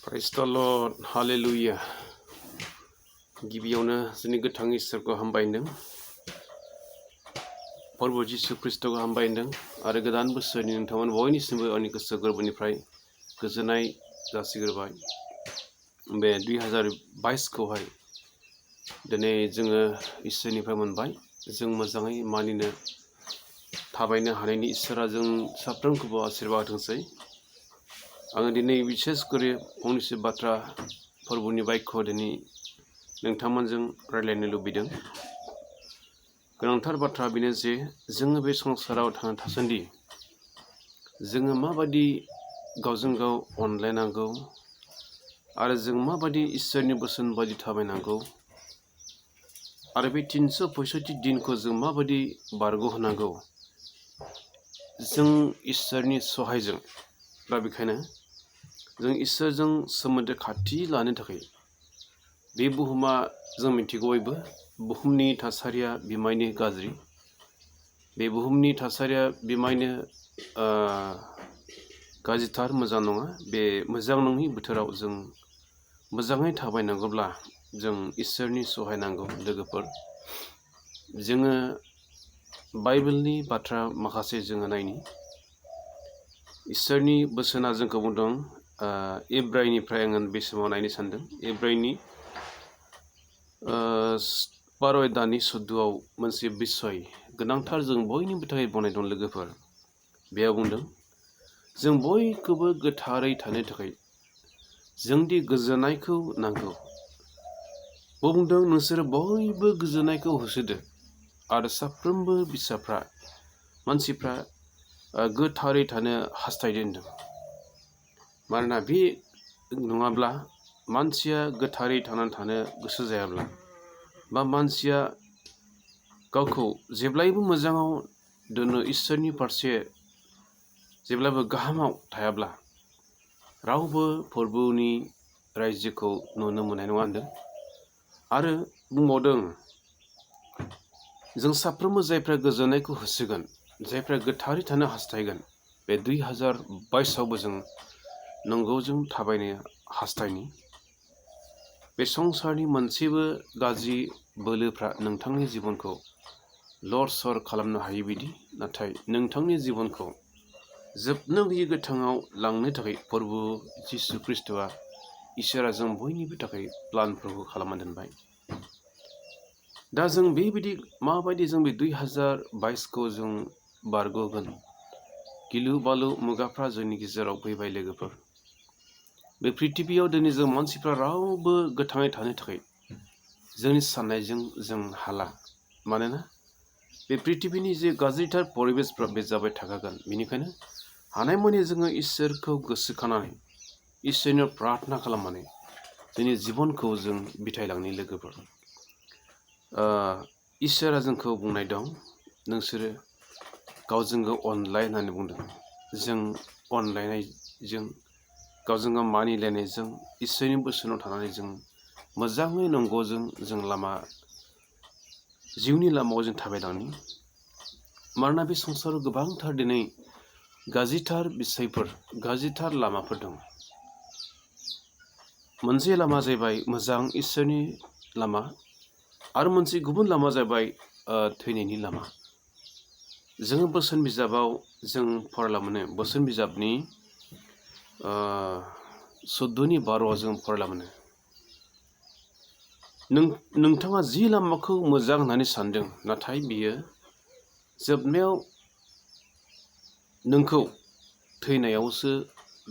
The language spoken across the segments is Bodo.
Praise the Lord, Hallelujah. गिबियावनो जोंनि गोथां इसोरखौ हामबायदों, प्रभु जिसु ख्रीष्टखौ हामबायदों आरो गोदान बोसोरनि नोंथांमोन बयनिसिमबो आंनि गोसो गोरबोनिफ्राय गोजोननाय जासिग्रोबाय। बे 2022 खौहाय दिनै जोङो इसोरनिफ्राय मोनबाय। जों मोजाङै मानिनो थाबायनो हानायनि इसोरा जों साफ्रोमखौबो आशीर्बाद होथोंसै। आङो दिनै बिसेस करि फंनैसो बाथ्रा प्रभुनि बायख्य दिनै नोंथांमोनजों रायलायनो लुबैदों। गोनांथार बाथ्रा बेनो जे जोङो बे संसाराव थांना थासान्दि जोङो माबादि गावजों गाव अनलायनांगौ आरो जों माबादि इसोरनि बोसोन बायदि थाबायनांगौ आरो बे 365 दिनखौ जों माबादि बारग'होनांगौ जों इसोरनि सहायजों। दा बेखायनो जों इसोरजों सोमोन्दो खाथि लानो थाखाय बे बुहुमा जों मिथिगौ बयबो बुहुमनि थासारिया बिमायनो गाज्रि। बे बुहुमनि थासारिया बिमायनो गाज्रिथार, मोजां नङा। बे मोजां नङि बोथोराव जों मोजाङै थाबायनांगौब्ला जों इसोरनि सहाय नांगौ लोगोफोर। जोङो बाइबेलनि बाथ्रा माखासे जोङो नायनि। इसोरनि बोसोना जोंखौ बुंदों, इब्रायनिफ्राय आङो बे समाव नायनो सानदों। इब्रायनि 12 दाननि 14 मोनसे बिसय गोनांथार जों बयनिबो थाखाय बनाय दं लोगोफोर। बेयाव बुंदों जों बयखौबो गोथारै थानो थाखाय जोंदि गोजोननायखौ नांगौ। बुंदों नोंसोर बयबो गोजोननायखौ होसोदो आरो साफ्रोमबो बिसाफ्रा मानसिफ्रा गोथारै थानो हास्थायदो होनदों। मानोना बे नङाब्ला मानसिया गोथारै थांनानै थानो गोसो जायाब्ला बा मानसिया गावखौ जेब्लायबो मोजाङाव दोनो, इसोरनि फारसे जेब्लाबो गाहामाव थायाब्ला रावबो प्रभुनि रायजोखौ नुनो मोननाय नङा होनदों। आरो बुंबावदों जों साफ्रोमबो जायफ्रा गोजोननायखौ होसोगोन, जायफ्रा गोथारै थानो हास्थायगोन, बे 2022आवबो जों नंगौजों थाबायनो हास्थायनि। बे संसारनि मोनसेबो गाज्रि बोलोफ्रा नोंथांनि जिबनखौ लर-सर खालामनो हायै बायदि, नाथाय नोंथांनि जिबनखौ जोबनो गैयै गोथाङाव लांनो थाखाय प्रभु जिसु ख्रीष्टआ इसोरा जों बयनिबो थाखाय प्लानफोरखौ खालामना दोनबाय। दा जों बेबायदि माबायदि जों बे 2022 खौ जों बारग'गोन। गिलु बालु मुगाफ्रा जोंनि गेजेराव फैबाय लोगोफोर। बे प्रिथिबियाव दिनै जों मानसिफ्रा रावबो गोथाङै थानो थाखाय जोंनि साननायजों जों हाला। मानोना बे प्रिथिबिनि जे गाज्रिथार परिबेसफ्रा बे जाबाय थाखागोन। बेनिखायनो हानायमानि जोङो इसोरखौ गोसोखांनानै इसोरनियाव प्रार्थना खालामनानै जोंनि जिबनखौ जों बिथायलांनि लोगोफोर। इसोरा जोंखौ बुंनाय दं, नोंसोरो गावजों गाव अनलाय होननानै बुंदों। जों अनलायनायजों गावजों गाव मानिलायनायजों इसोरनि बोसोनाव थानानै जों मोजाङै नंगौजों जों जिउनि लामायाव जों थाबायलांनि। मानोना बे संसाराव गोबांथार दिनै गाज्रिथार बिसायफोर, गाज्रिथार लामाफोर दं। मोनसे लामा जाहैबाय मोजां इसोरनि लामा आरो मोनसे गुबुन लामा जाबाय थैनायनि लामा। जोङो बोसोन बिजाबाव जों फरायला मोनो, बोसोन बिजाबनि 14:12 जों फरायला मोनो। नोंथाङा जि लामाखौ मोजां होननानै सानदों, नाथाय बियो जोबनायाव नोंखौ थैनायावसो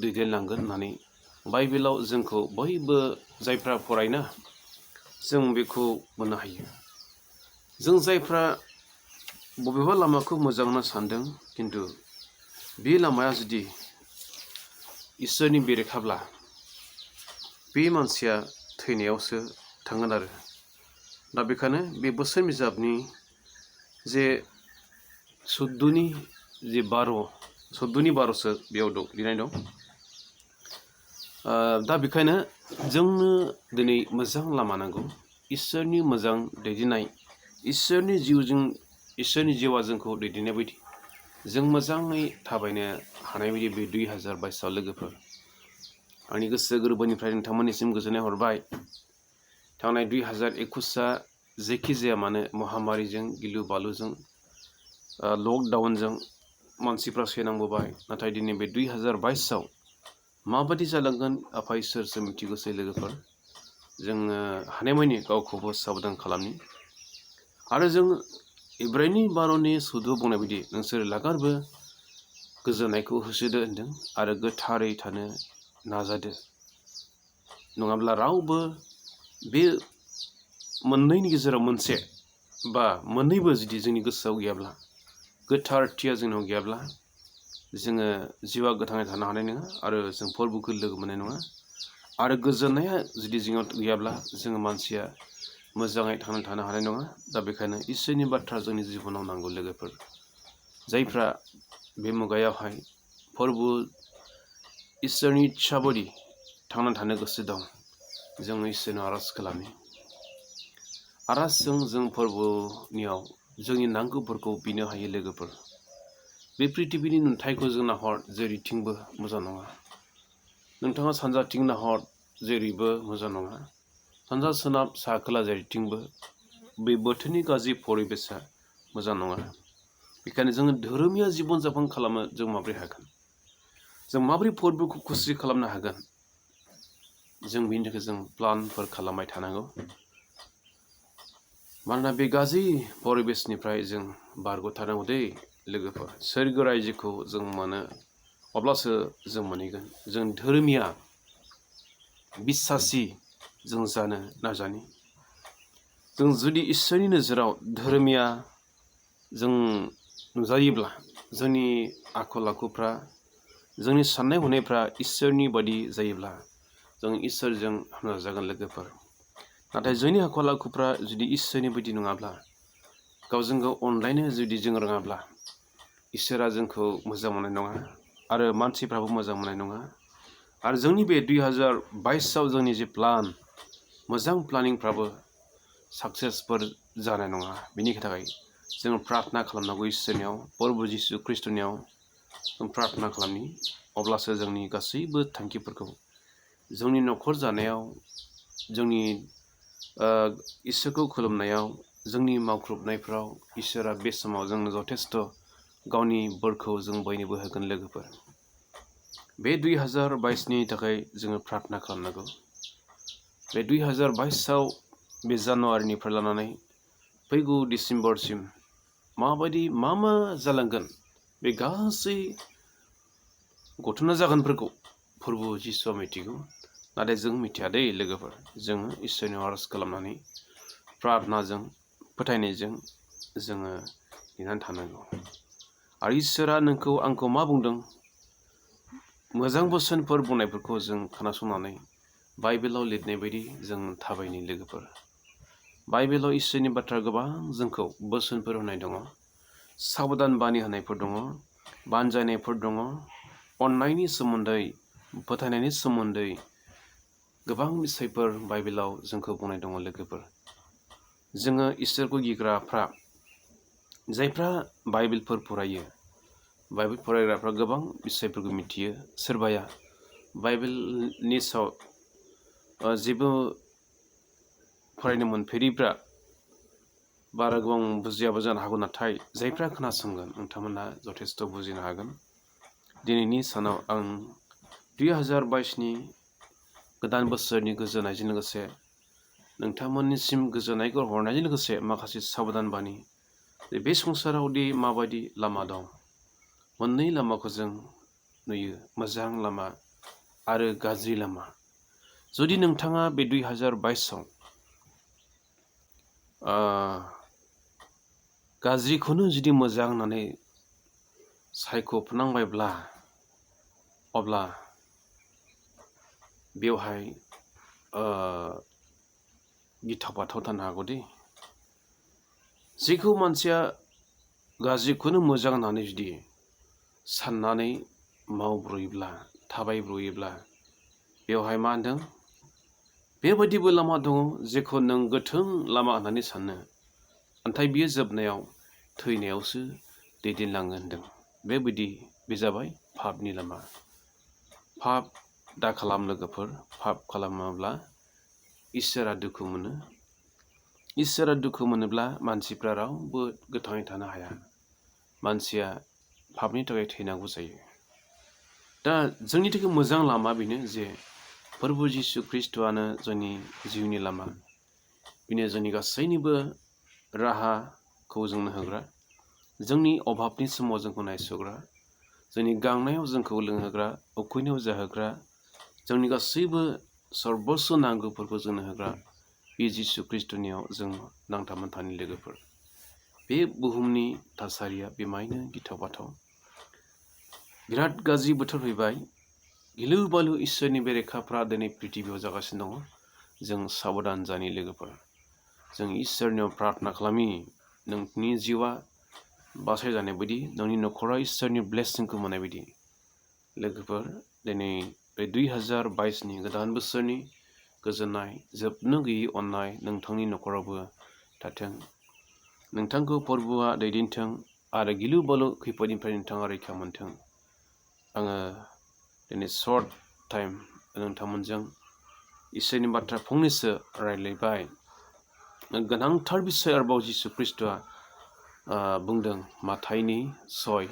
दैदेनलांगोन होननानै बाइबेलाव जोंखौ बयबो जायफ्रा फरायना जों बेखौ मोननो हायो। जों जायफ्रा बबेबा लामाखौ मोजां होनना सानदों, खिन्थु बे लामाया जुदि इसोरनि बेरेखाब्ला बे मानसिया थैनायावसो थांगोन आरो। दा बेखायनो बे बोसोन बिजाबनि जे 14:12 बेयाव लिरनाय दं। दा बेखायनो जोंनो दिनै मोजां लामा नांगौ, इसोरनि मोजां दैदेननाय, इसोरनि जिउआ जोंखौ दैदेननाय बायदि जों मोजाङै थाबायनो हानाय बायदि बे 2022 लोगोफोर। आंनि गोसो गोरबोनिफ्राय नोंथांमोननिसिम गोजोननाय हरबाय। थांनाय 2021आ जेखि जाया मानो महामारिजों गिलु बालुजों लकडाउनजों मानसिफ्रा सैनांबोबाय, नाथाय दिनै बे 2022आव माबादि जालांगोन आफा इसोरसो मिथिगौसै लोगोफोर। जोङो हानायमानि गावखौबो साबधान खालामनि आरो जों इब्राहिमनि 12नि सुदुआव बुंनाय बायदि नोंसोर लागारबो गोजोननायखौ होसोदो होनदों आरो गोथारै थानो नाजादो। नङाब्ला रावबो बे मोननैनि गेजेराव मोनसे बा मोननैबो जुदि जोंनि गोसोआव गैयाब्ला, गोथारथिया जोंनाव गैयाब्ला जोङो जिउआ गोथाङै थानो हानाय नङा आरो जों फोरबोखौ लोगो मोननाय नङा। आरो गोजोननाया जुदि जोंनाव गैयाब्ला जोङो मानसिया मोजाङै थांनानै थानो हानाय नङा। दा बेखायनो इसोरनि बाथ्रा जोंनि जिबनाव नांगौ लोगोफोर। जायफ्रा बे मुगायावहाय फोरबो इसोरनि इच्ছা बायदि थांनानै थानो गोसो दं, जों इसोरनाव आरज खालामो। आरजजों जों फोरबोनियाव जोंनि नांगौफोरखौ बिनो हायो लोगोफोर। बे प्रिथिबिनि नुथायखौ जों नाहर, जेरैथिंबो मोजां नङा। नोंथाङा सानजाथिं नाहर, जेरैबो मोजां नङा। सानजा सोनाब साहा खोला जेरैथिंबो बे बोथोरनि गाज्रि परिबेसा मोजां नङा। बेखायनो जोङो धोरोमिया जिबन जापन खालामनो जों माबोरै हागोन? जों माबोरै फोरबोखौ खुसि खालामनो हागोन? जों बेनि थाखाय जों प्लानफोर खालामबाय थानांगौ। मानोना बे गाज्रि परिबेसनिफ्राय जों बारग'थारनांगौ दै लोगोफोर। सोरगो रायजोखौ जों मोनो, अब्लासो जों मोनहैगोन। जों धोरोमिया बिस्सासि जों जानो नाजानि। जों जुदि इसोरनि नोजोराव धोरोमिया जों नुजायोब्ला, जोंनि आखल आखुफ्रा, जोंनि साननाय हनायफ्रा इसोरनि बादि जायोब्ला जों इसोरजों हामजागोन लोगोफोर। नाथाय जोंनि आखल आखुफ्रा जुदि इसोरनि बायदि नङाब्ला, गावजों गाव अनलायनो जुदि जों रोङाब्ला, इसोरा जोंखौ मोजां मोननाय नङा आरो मानसिफ्राबो मोजां मोननाय नङा। आरो जोंनि बे 2022आव जोंनि जे प्लान, मोजां प्लानिंफ्राबो साक्सेसफोल जानाय नङा। बेनि थाखाय जों प्रार्थना खालामनांगौ इसोरनियाव, प्रभु जिसु ख्रिस्ट'नियाव जों प्रार्थना खालामनि। अब्लासो जोंनि गासैबो थांखिफोरखौ जोंनि न'खर जानायाव, जोंनि इसोरखौ खुलुमनायाव, जोंनि मावख्रुबनायफ्राव इसोरा बे समाव जोंनो जथेस्थ' गावनि बोरखौ जों बयनोबो होगोन लोगोफोर। बे 2022नि थाखाय जोङो प्रार्थना खालामनांगौ। बे 2022आव बे जानुवारिनिफ्राय लानानै फैगौ डिसेम्बरसिम माबायदि मा जालांगोन, बे गासै घटना जागोनफोरखौ प्रभु जिसुआ मिथिगौ। नाथाय जों मिथिया दै लोगोफोर। जोङो इसोरनियाव आरज खालामनानै प्रार्थनाजों, फोथायनायजों जोङो नेनानै थानांगौ। आरो इसोरा नोंखौ आंखौ मा बुंदों, मोजां बोसोनफोर बुंनायफोरखौ जों खोनासंनानै बाइबेलाव लिरनाय बायदि जों थाबायनि लोगोफोर। बाइबेलाव इसोरनि बाथ्रा गोबां जोंखौ बोसोनफोर होनाय दङ, साबधान बानि होनायफोर दङ, बानजायनायफोर दङ, अननायनि सोमोन्दै, फोथायनायनि सोमोन्दै गोबां बिसयफोर बाइबेलाव जोंखौ बुंनाय दङ लोगोफोर। जोङो इसोरखौ गिग्राफ्रा, जायफ्रा बाइबेलफोर फरायो, बाइबेल फरायग्राफ्रा गोबां बिसयफोरखौ मिथियो। सोरबाया बाइबेलनि सायाव जेबो फरायनो मोनफेरिफ्रा बारा गोबां बुजियाबो जानो हागौ। नाथाय जायफ्रा खोनासंगोन, नोंथांमोनहा जथेस्थ' बुजिनो हागोन। दिनैनि सानाव आं 2022नि गोदान बोसोरनि गोजोननायजों लोगोसे नोंथांमोननिसिम गोजोननायखौ हरनायजों लोगोसे माखासे साबधान बानि, बे संसारावदि माबायदि लामा दं, मोननै लामाखौ जों नुयो, मोजां लामा आरो गाज्रि लामा। जुदि नोंथाङा बे 2022आव गाज्रिखौनो जुदि मोजां होननानै सायख'नांबायब्ला, अब्ला बेवहाय गिथाव बाथाव थानो हागौ दे। जेखौ मानसिया गाज्रिखौनो मोजां होननानै जुदि साननानै मावब्रयोब्ला, थाबायब्रयोब्ला, बेवहाय मा होनदों, बेबायदिबो लामा दङ जेखौ नों गोथों लामा होननानै सानो, नाथाय बियो जोबनायाव थैनायावसो दैदेनलाङो होनदों। बेबायदि बे जाबाय पापनि लामा। पाप दा खालाम लोगोफोर, पाप खालामाब्ला इसोरा दुखु मोनो। इसोरा दुखु मोनोब्ला मानसिफ्रा रावबो गोथाङै थानो हाया। मानसिया पापनि थाखाय थैनांगौ जायो। दा जोंनि थाखाय मोजां लामा बेनो जे प्रभु जिसु ख्रिस्ट'आनो जोंनि जिउनि लामा। बेनो जोंनि गासैनिबो राहाखौ जोंनो होग्रा, जोंनि अभाबनि समाव जोंखौ नायसग्रा, जोंनि गांनायाव जोंखौ लोंहोग्रा, उखैनायाव जाहोग्रा, जोंनि गासैबो सर्बस्व नांगौफोरखौ जोंनो होग्रा बे जिसु ख्रिस्ट'नियाव जों नांथाबनानै थानो लोगोफोर। बे बुहुमनि थासारिया बेमायनो गिथाव बाथाव। बिराद गाज्रि बोथोर फैबाय। गिलु बालु इसोरनि बेरेखाफ्रा दिनै प्रिथिबियाव जागासिनो दङ। जों साबधान जानि लोगोफोर। जों इसोरनियाव प्रार्थना खालामि नोंनि जिउआ बासायजानाय बायदि, नोंनि न'खरा इसोरनि ब्लेसिंखौ मोननाय बायदि। लोगोफोर, दिनै बे 2022नि गोदान बोसोरनि गोजोननाय, जोबनो गैयै अननाय नोंथांनि न'खरावबो थाथों। नोंथांखौ प्रभुआ दैदेनथों आरो गिलु बालु खैफोदनिफ्राय नोंथाङा रैखा मोनथों। आङो दिनै सर्ट टाइम नोंथांमोनजों इसोरनि बाथ्रा फंनैसो रायज्लायबाय। गोनांथार बिसय आरोबाव जिसु ख्रिस्ट'आ बुंदों माथाइनि 6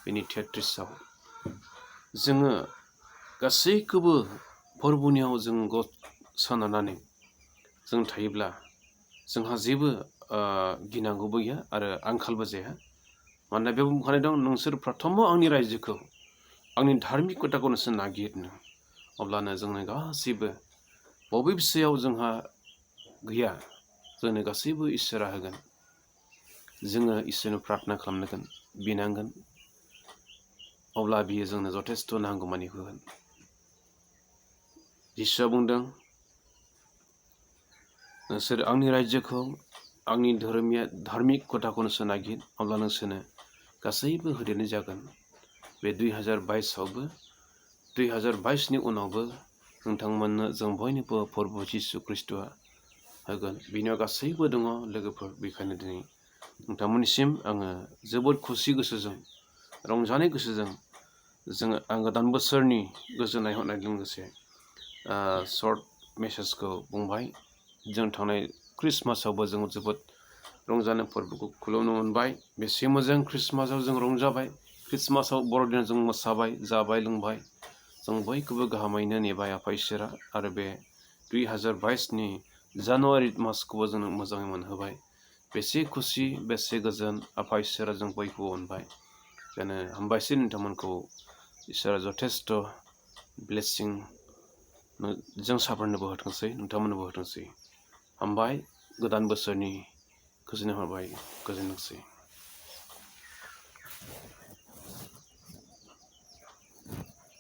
बेनि 33आव। जोङो गासैखौबो प्रभुनियाव जों सोनारनानै जों थायोब्ला जोंहा जेबो गिनांगौबो गैया आरो आंखालबो जाया। मानोना बेयाव बुंखानाय दं, नोंसोर प्रथमाव आंनि रायजोखौ, आंनि धार्मिकताखौ नोंसोर नागिरनो, अब्लानो जोंनो गासैबो बबे बिसयाव जोंहा गैया जोंनो गासैबो इसोरा होगोन। जोङो इसोरनो प्रार्थना खालामनांगोन, बिनांगोन, अब्ला बियो जोंनो जथेस्थ' नांगौमानि होगोन। जिसुआ बुंदों, नोंसोर आंनि रायजोखौ, आंनि धार्मिक खोथाखौ नोंसोर नागिर, अब्ला नोंसोरनो गासैबो होदेरनाय जागोन। बे 2022आवबो, 2022नि उनावबो नोंथांमोननो जों बयनोबो प्रभु जिसु ख्रिस्ट'आ होगोन। बिनियाव गासैबो दङ लोगोफोर। बेखायनो दिनै नोंथांमोननिसिम आङो जोबोद खुसि गोसोजों, रंजानाय गोसोजों आं गोदान बोसोरनि गोजोननाय हरनायजों लोगोसे सर्ट मेसेजखौ बुंबाय। जों थांनाय ख्रिस्टमासावबो जों जोबोद रंजानो फोरबोखौ खुलुमनो मोनबाय। बेसे मोजां ख्रिस्टमासाव जों रंजाबाय। ख्रिस्टमासाव बर'दिनाव जों मोसाबाय, जाबाय, लोंबाय। जों बयखौबो गाहामैनो नेबाय आफा इसोरा, आरो बे 2022नि जानुवारि मासखौबो जों मोजाङै मोनहोबाय। बेसे खुसि, बेसे गोजोन आफा इसोरा जों बयखौबो अनबाय। बेखायनो हामबायसै नोंथांमोनखौ। इसोरा जथेस्थ' ब्लेसिं जों साफ्रोमनोबो होथोंसै, नोंथांमोननोबो होथोंसै। हामबाय, गोदान बोसोरनि गोजोननाय हरबाय, गोजोनथोंसै।